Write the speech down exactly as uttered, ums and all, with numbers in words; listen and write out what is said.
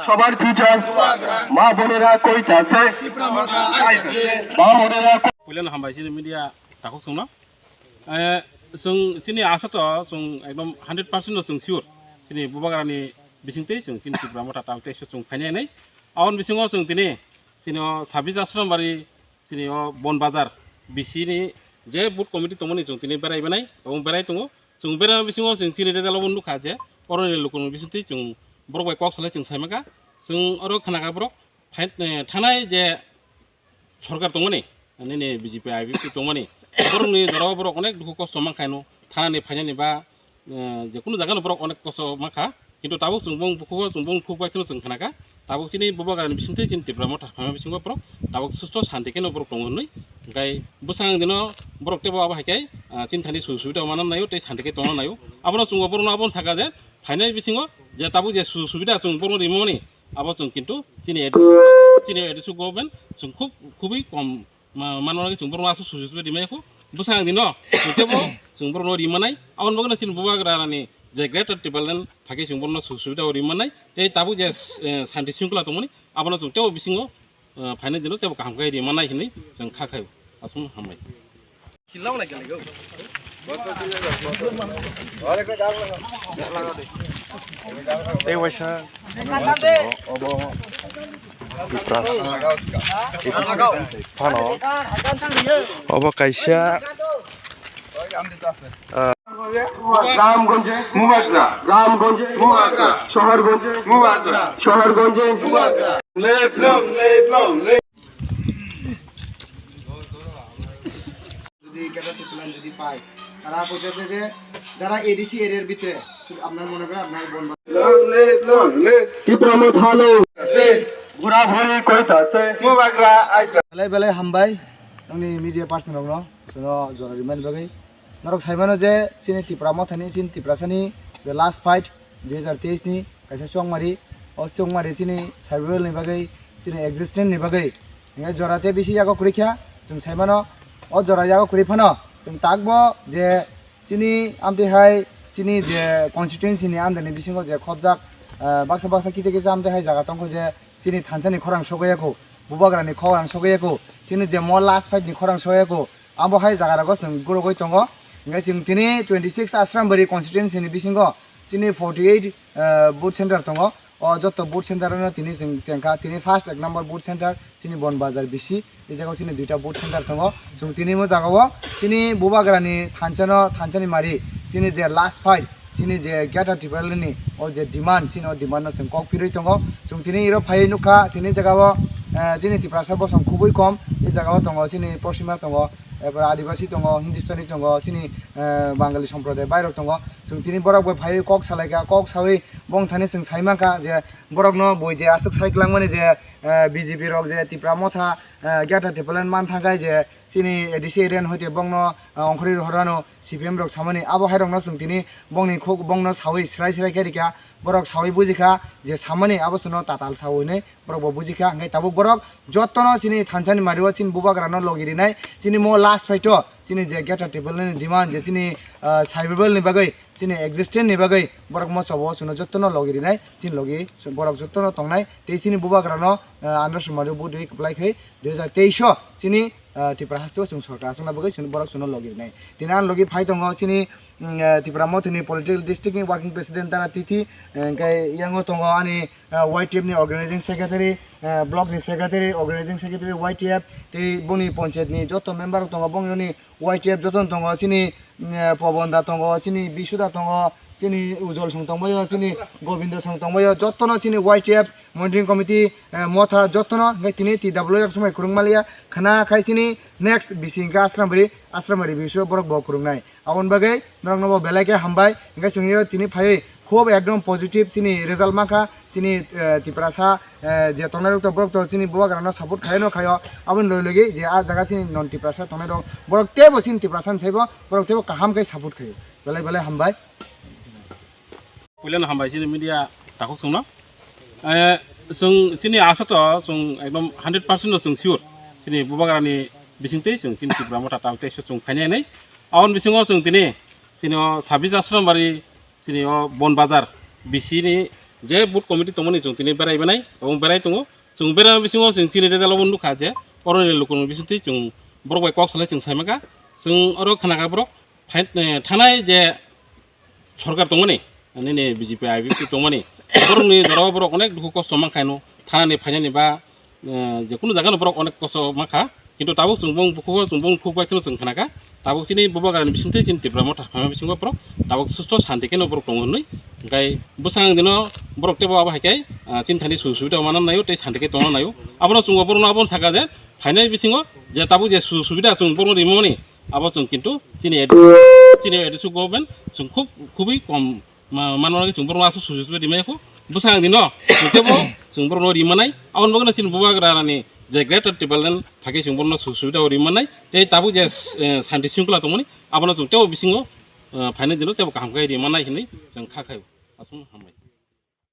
সবার ফিউচার। মা বোনেরা কইতাছে, মা বোনেরা কই- Puilano hambai chini media takhuk chwngno. Eh, chwng chini asa to chwng ekdom hundred percent no chwng sure. Chini bubagrani bisingtwi chwng chini Tipra Motha tabuk teisa chwng phainai hinwi. Aboni bisingo chwng tini chini o sabis Ashram Bari, chini o Bon Bazar bisini je booth committee tongmani chwng tini berai banai, tabuk berai tongo. Chwng bera bisingo chwng chini result o nukha je oroni lukurokni bisingtwi chwng borok bai kok salai chwng saimaka. Chwng oro khnakha borok thai-, eh, thanai je sorkar tongmani, nini B J P I P F T tongmani, borokni jorao borok onek dukhu kosto mankhaino thanani phainani ba, eh, jekunu jagano borok onek kosto mankha. Kintu tabuk chwng bong bukhugo chwng bong khuk bai kheno chwng khnakha. Tabuk chini bubagrani bisingtwi chini Tipra Motha phaima bisingo borok tabuk susto shanti kheno borok tongo hinwi. Hwnkhe bwsang dino borok teibo abo hai khe, ah, chini thani sujug subida manna naio tei shanti khe tongna naio. Abono chwngbo borokno abono saka je phainai bisingo je tabuk je sujug subida chwng borokno rimani abo chwng kintu chini ad-, chini A D C government chwng khub, khubui kom ma-, mano lagi chwng borokno aswk sujug subida rimai kho. Bwsang dino chwng teibo chwng borokno rimanai. Aboni bagwino chini bubagrani je Greater Tipraland phakhe chwng borokno sujug subida rimanai. Tei tabuk je, eh, shanti shringkhola tongmani abono chwng teibo bisingo, eh, phainai dino teibo kaham khe rimanai hinwi chwng kha khaio. Aswk hambai. Tei waisa obo Tiprasa phano obo kaisa, ah, রামগঞ্জে মুবাগ্রা, রামগঞ্জে মুবাগ্রা, শহরগঞ্জে মুবাগ্রা, শহরগঞ্জে মুবাগ্রা। Live long, live long, live. যদি গ্রেটার ত্রিপুরাল্যান্ড যদি পায়, তারা কইতেছে যে যারা এডিসি এরিয়ার ভিতরে, শুধু আপনার মনে করেন আপনার বন Long live, long live. Tipra Motha no. Ase. ঘোরাঘুরি করতেছে। মুবাগ্রা আইতা. Belai belai hambai, ani media person rokno, jono jora rimani bagwi. Norok saimano je chini Tipra Mothani, chini Tiprasani je last fight dui hazar teis ni kaisa chongmari, o chongmari chini survival ni bagwi, chini existence ni bagwi. Hinkhe jora tei bisi yago kwrwi kha, chwng saimano o jora yago kwrwi phano chwng takbo je chini amtwi hai chini je constituency ni under ni bisingo je khobjak, ah, baksa baksa kisa kisa amtwi hai jaga tongkho je chini thansa ni khorang sogwi yakho, bubagra ni khorang sogwi yakho, chini je mo last fight ni khorang sogwi yakho, abo hai jaga rogo chwng gurugwi tongo. Hinkhe chwng tini twenty six Ashram Bari constituency ni bisingo chini forty eight, ah, booth center tongo. O joto booth center no tini chwng chengkha, tini first ek number booth center chini Bon Bazar bisi, e jaga o chini duita booth center tongo. Chwng tini o jaga o chini bubagra ni thansa no, thansa ni mari, chini je last fight, chini je Greater Tipraland ni o je demand, chini o demand no chwng kok phirwi tongo. Chwng tini iro phaiwi nukha, tini jaga o, eh, chini Tiprasa bosong khubui kom, e jaga o tongo chini Posima tongo, erpore Adibasi tongo, Hindustani tongo, chini, eh, Bangali somproday bairok tongo. Chwng tini borok bai phaiwi kok salaikha, kok sawi bongthani chwng saimankha je borokno bui je aswk sai kwlangmani je, eh, B J P rok je Tipra Motha, eh, Greater Tipraland man thangkhai je chini A D C area ni hoite bongno, eh, ongkhorwi rohorano C P M rok samani abo hai rokno chwng tini bongni khuk bongno sawi srai srai khe rikha, borok sawi bujikha je samani abo chwngno tatal sawi hinwi borok bo bujikha, hwnkhe tabuk borok jotono chini thansani mario chini bubagrano logi rinai, chini mo last fight o chini je Greater Tipraland ni demand je chini, ah, survival ni bagwi, chini existence ni bagwi borok mochobo chwngno jotono logi rinai, chini logi borok jotono tongnai, tei chini bubagrano, ah, Andhra Sumari budui kwplai khe dui hazar teis o chini, ah, Tripura haste o chwng sorkar aswkna bagwi chwng borok chwngno logi rinai. Tini ani logi phai tongo chini, mm, ah, Tipra Mothani political district ni working president Dara Tithi, eh, hwnkhe yango tongo ani, ah, Y T F ni organizing secretary, ah, block ni secretary, organizing secretary Y T F, tei boni panchayat ni joto member rok tongo, bongni Y T F jotono tongo, chini, mm, eh, Pabon da tongo, chini Bisu da tongo, chini Ujol song tongbaio, chini Gobindo song tongbaio, jotono chini Y T F monitoring committee, eh, motha jotono, hwnkhe tini T W F sumai kwrwng maliya, khna khai chini next bisi hwnkhe Asrambari, Asrambari bisu borok bo kwrwngnai. Aboni bagwi norokno bo belai khe hambai, hwnkhe chwng tini phaiwi khub ekdom positive chini result mankha. Chini, eh, Tiprasa, eh, je tongnai rok to borok to chini bubagrano support khaino khaio, aboni logi logi je ah jaga chini non Tiprasa tongnai rok borok teibo chini Tiprasa ni saibo borok teibo kaham khe support khaio. Belai belai hambai. Puilano hambai chini media takhuk chwngno. Eh, chwng chini asa to chwng ekdom hundred percent no chwng sure. Chini bubagrani bisingtwi chwng chini Tipra Motha tabuk teisa chwng phainai hinwi. Aboni bisingo chwng tini, chini o sabis Ashram Bari, chini o Bon Bazar bisini Je booth committee tongmani chwng tini berai banai, obo berai tongo. Chwng berai bisingo chwng chini result obo nukha je, oroni lukurokni bisingtwi chwng borok bai kok salai chwng saimaka. Chwng oro khnaka borok phai-, eh, thanai je sorkar tongmani, nini B J P, I P F T tongmani, borokni jorao borok onek dukhu kosto mankha no, thanani phainani ba, eh, je kunu jagano borok onek kosto mankha, kintu tabuk chwng bong bukhugo chwng bong thuk bai kheno chwng khnaka, tabuk chini Bubagrani bisingtwi chini Tipra Motha phaima bisingo borok tabuk susto shanti kheno borok tongo hwnwi, hwnkhe bwsang dino borok teibo abo hai khe, ah, chini thani sujog subida manna naio tei shanti khe tongna naio, abono chwng borokno abono saka je phainai bisingo je tabuk je sujog subida chwng borokno rimani, abo chwng kintu chini ed-, chini A D C government chwng khub, khubui kom ma-, manmani chwng borokno aswk sujog subida rimaya kho. Bwsang dino chwng teibo chwng borokno rimanai. Aboni bagwino chini Bubagrani je Greater Tipraland thakhe chwng borokno sujog subida rimanai. Tei tabuk je, eh, shanti shringkhola tongmani, abono chwng teibo bisingo, eh, phainai dino teibo kaham khe rimanai hinwi chwng kha khaio. Aswkno hambai.